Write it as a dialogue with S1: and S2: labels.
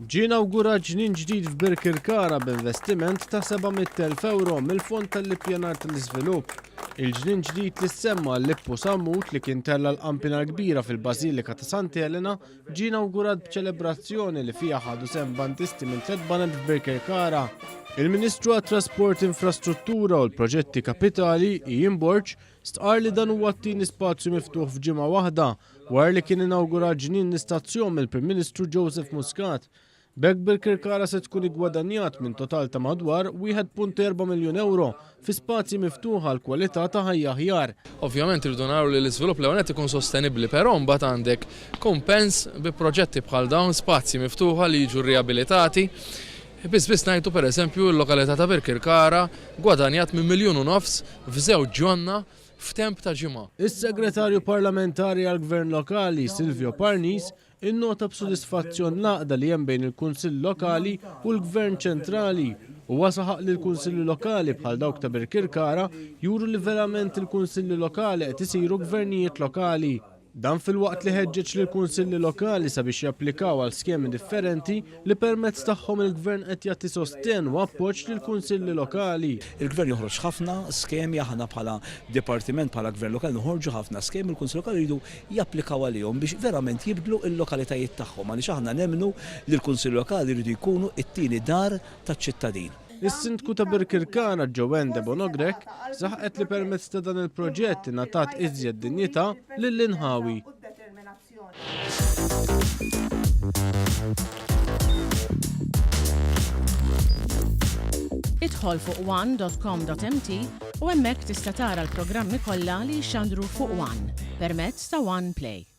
S1: Ġie inawgurat ġnien ġdid f'Birkirkara b'investiment ta' 700,000 ewro mill-Fond tal-Ippjanar tal-Iżvilupp. Il-ġnien ġdid li ssemma għal Lippu Sammut li kien tella' l-qanpiena l-kbira fil-Bażilika ta' Sant'Elena ġie inawgurat b'ċelebrazzjoni li fiha ħadu sehem bandisti minn tlett baned f'Birkirkara. Il-Ministru għat-Trasport, Infrastruttura u l-Proġetti Kapitali, Ian Borg, stqarr li dan huwa t-tieni spazju miftuħ f'ġimgħa waħda wara li kien inawgurat ġnien l-istazzjon mill-Prim Ministru Joseph Muscat. B'hekk Birkirkara se tkun iggwadanjat minn total ta' madwar 1.4 miljun ewro fi spazji miftuħa għal kwalità ta' ħajja aħjar.
S2: Ovvjament irridu naraw li l-iżvilupp l-ewwel nett ikun sostenibbli, però mbagħad għandek kumpens bi proġetti bħal dawn, spazji miftuħa li jiġu rriabilitati. Biss biss ngħidu pereżempju l-lokalità ta' Birkirkara ggwadanjat minn miljun u nofs f'żewġ ġonna f'temp ta' ġimgħa.
S1: Is-Segretarju Parlamentari għall-Gvern Lokali, Silvio Parnis, innota b'sodisfazzjon l-għaqda li hemm bejn il-Kunsill Lokali u l-Gvern Ċentrali. Huwa saħaq li l-Kunsilli Lokali bħal dawk ta' Birkirkara juru li verament il-Kunsilli Lokali qed isiru gvernijiet lokali. Dan filwaqt li ħeġġeġ lill-Kunsilli Lokali sabiex japplikaw għal skemi differenti li permezz tagħhom il-Gvern qed jagħti sostenn u appoġġ lill-Kunsilli Lokali.
S3: Il-Gvern joħroġ ħafna skemi, aħna bħala Dipartiment, bħala Gvern Lokali noħorġu ħafna skemi, il-Kunsilli Lokali jridu japplikaw għalihom biex verament jibdlu l-lokalitajiet tagħhom għaliex aħna nemmnu li l-Kunsilli Lokali jridu jkunu t-tieni dar taċ-ċittadin.
S1: Is-Sindku ta' Birkirkara Joanne Debono Grech saħqet li permezz ta' dan il-proġett ingħatat iżjed dinjità lill-inħawi.
S4: Idħol fuq one.com.mt u hemmhekk tista' tara l-programmi kollha li jixxandru fuq One permezz ta' One Play.